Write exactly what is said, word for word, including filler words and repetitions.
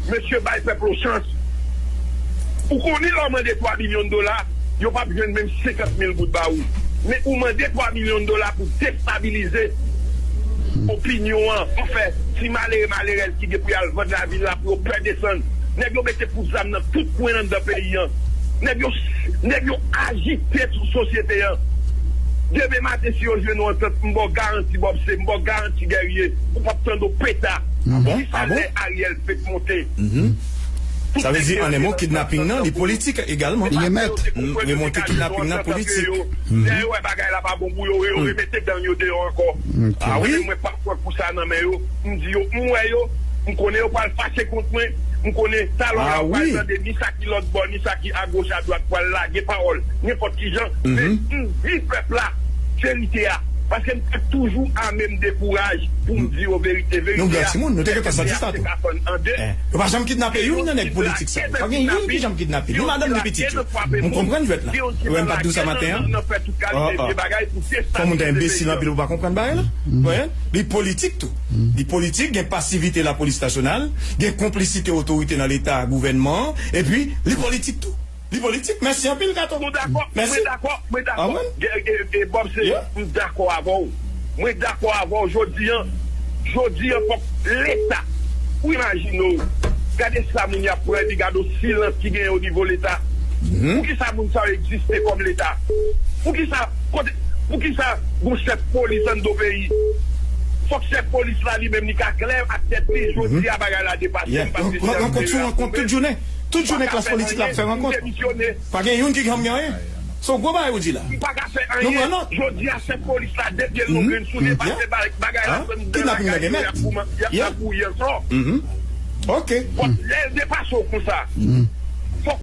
Mesye, bay pèp la chans. Ou konnen lè w mande twa milyon dola, yo p ap jwenn menm senkant mil goud ba ou. Men ou mande twa milyon dola pou destabilize opinyon an, pou fè ti malere malerèz ki gen pou y al vann lavil la, pou yo pè desann. Nèg yo mete kout zam nan tout kwen anndan peyi an. Nèg yo, nèg yo ajite tout sosyete an. Demen maten, si yo jwenn yon antant, m ba w garanti, Bob, se m ba w garanti, Guerrier, ou p ap tande yon peta. Jiska lè Ariel fèk monte. Sa vle di, an en mo, kidnaping nan, li politik egalman. Li remèt. Remonte kidnaping nan politik. Lè yo wè bagay la pa bon pou yo, yo remete gang yo deyò ankò. Mwen menm, mwen pa kwè pou sa nan men yo. M di yo, m wè yo, m konnen yo pral fache kont mwen. M konnen talè yo pral tande ni sa ki lòt bò, ni sa ki agoch, adwat pral lage pawòl. Nenpòt ki jan. Men m di pèp la verite a. Paske m te toujou ame m de kouraj pou m di yo verite. Verite a, nou te gentan santi sa tou. Yo pa janm kidnape youn nan nèg politik sa. Pa gen youn ki janm kidnape. Ni madanm, ni pitit yo. M konprann jwèt la. Ou wè m pa t di w sa maten an? Fò moun ta enbesil anpil pou pa konprann bagay la. Ou konprann? Li politik tou. Li politik, gen pasivite lapolis nasyonal, gen konplisite otorite nan leta, gouvènman an, epi li politik tou. Li politik. Mèsi anpil, Kato. Nou dakò, mwen dakò, mwen dakò. Bob, se, m dakò avè w. Mwen dakò avè w. Jodi an, jodi an, fòk leta, ou imajine w, gade sa moun y ap pran, epi gade w silans ki genyen o nivo leta. Poukisa moun sa yo egziste kòm leta? Poukisa, kote, poukisa gon chèf polis anndan peyi? Fòk chèf polis la li menm li ka klè ak tèt li. Jodi a bagay la depase m paske se rankont sou rankont tout jounen. Tout jounen klas politik la ap fè rankont. Pa gen youn ki janm gen anyen. Se yon gwo bagay ou di la. M pa ka fè anyen. Jodi a chèf polis la de pye l nou grenn sou depase bagay la. Kidnaping nan gen mèt. Y ap gouye ankò. Ok. Bon, lè l depase w konsa.